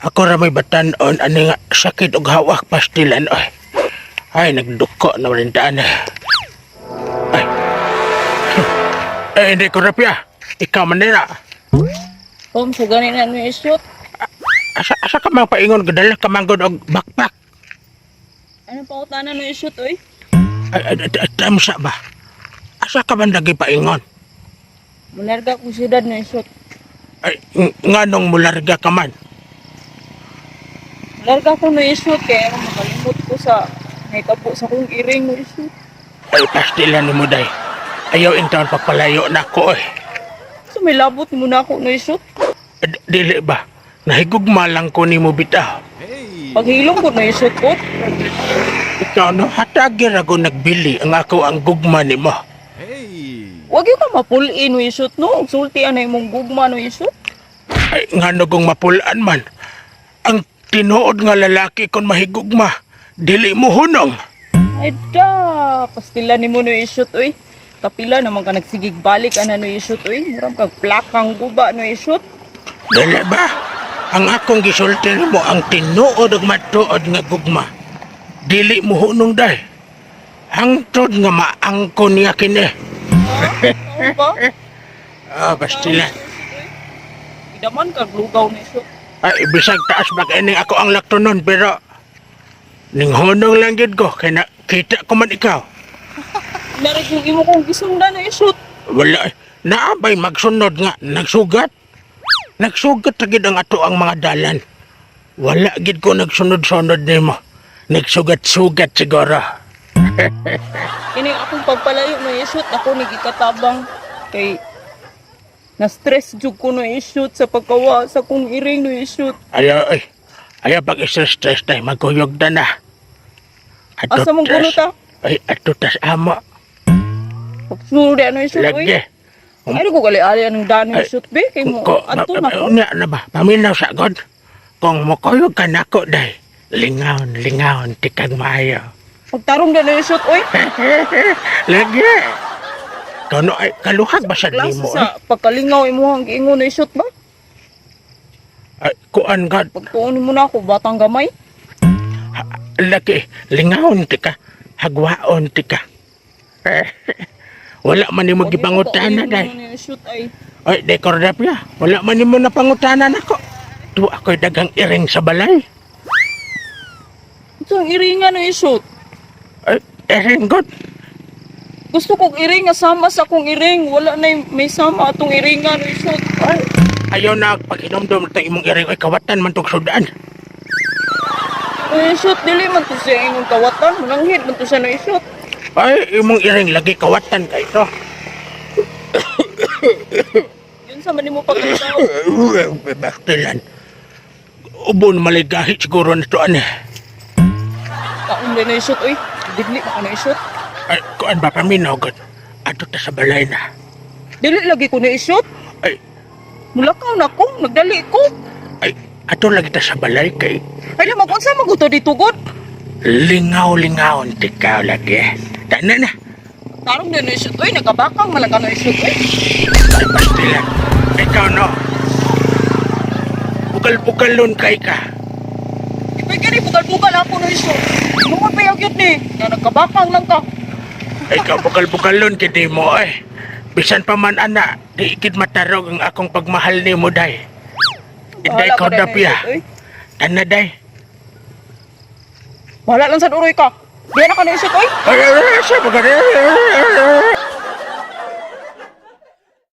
Ako ra may batan-on ani nga sakit og hawak, pastilan oy. Ay, nagduko na rin daan eh. Ay. Eh, hindi ko rapya. Ikaw man nila. Tom, so gani na ni isot. Asa ka man paingon gadala ka man gud og backpack? Ano pa utanan no isot oy? Ay, ay, ay, ay, tamsa ba? Asa ka man lagi paingon? Mularga ko syudad no isot. Ay, nganong mularga ka man? Mularga ko no isot kay aron makalimot ko sa nahitabo sa kong iring no isot. Ay, pastilan ni mo day. Ayaw intaon pagpalayo na ko eh. So may labot mo na ako no isot. Dili ba? Nahigugma lang ko nimo bitaw. Paghilom ko no isot ko. Ikaw no, hatagi ra ko nagbili ang ako ang gugma nimo. Wag gyud ka mapul-i no isot no. Ug sulti anay imong gugma no isot. Ay, ngano kung mapulaan man. Ang tinuod nga lalaki kon mahigugma, dili mo hunong. Ay da, pastila nimo no isot oy. Kapila naman ka nagsigig balik ana no isot oy. Murag kag plakang guba no isot. Dili ba? Ang akong gisulti nimo ang tinuod ug matuod nga gugma. Dili mo hunong day. Hangtod nga maangko niya kini. Ano ba? Ah, bastila. Idaman kag lugaw no isot. Ay, bisag taas ba kay ning ako ang laktonon pero ning hunong lang gyud ko kay na, kita ko man ikaw. Naray kung imo kong gisundan no isot. Wala eh. Naabay magsunod nga nagsugat. Nagsugat ra gid ang ato ang mga dalan. Wala gid ko nagsunod-sunod nimo. Nagsugat-sugat siguro. Kini akong pagpalayo no isot ako ni gikatabang kay na stress jud ko no isot sa pagkawa sa kong iring no isot. Ayaw ay. Ayaw pag stress-stress tayo, magkuyog na na. Ato Asa mong gulo tas- ta? Ay, ato tas amo. Pagsunod no isot oy. Lagi. Ay ko gali-ali anong daan no Ay, isot be kay mo Ko, adto na ko. Unya na ba? Paminaw sa God. Kung mukuyog ka nako day, lingaon, lingaon, tikag maayo. Pagtarong na no isot oy. Lagi. Kano ay kaluhag ba sa Klase nimo? Eh? sa pagkalingaw imuhang giingon no isot ba? Ay, kuan God. Pagtuon mo na ako batang gamay. Lagi, lingaon tika. Hagwaon tika. Wala man nimo Wag gipangutana mo day. pa no isot ay. Ay, dekor na pya. Wala man nimo napangutana nako. Tuwa ako'y daghang iring sa balay. Ito ang iringa no isot. Ay, iring God. Gusto kong iring nga sama sa akong iring. Wala na may sama atong iringa no isot. Ay, ayaw na pag-inomdom na imong iring. Ay, kawatan man tong sudan. No isot dili man to siya imong kawatan. Mananghid man to siya no isot. Ay, imong iring lagi kawatan kay ito. Yun sa man nimo pagkatao. Baktilan. Ubo na maligahi siguro na ito, ano. Kaon din no isot oy. Dili ba ka no isot? Ay, kuan ba paminaw, God? Ato ta sa balay na. Dili lagi ko no isot. Ay, Mulakaw na ko, nagdali ko. ay, ato lagi ta sa balay kay Ay lamang unsa man ko to dito god. lingaw-lingaw tikaw lagi. Tana na. Tarong din no isot oy, nagkabakang man lang ka no isot oy. Ay, pastilan. Ikaw no. Bukal-bukalon kay ka. Ipay kini bugal-bugal ako no isot. Tungod pa yung ni, nga nagkabakang lang ka. Ikaw bukal-bukalon kay mo eh. Bisan pa man ana, di ikid matarog ang akong pagmahal ni mo day. Inday Bahala ko ka din, dapya. Isot, oy. Tana day. Bahala lang sa uroy ka. Diyan na ka na isot oy. Ay, ay, ay, sa mga-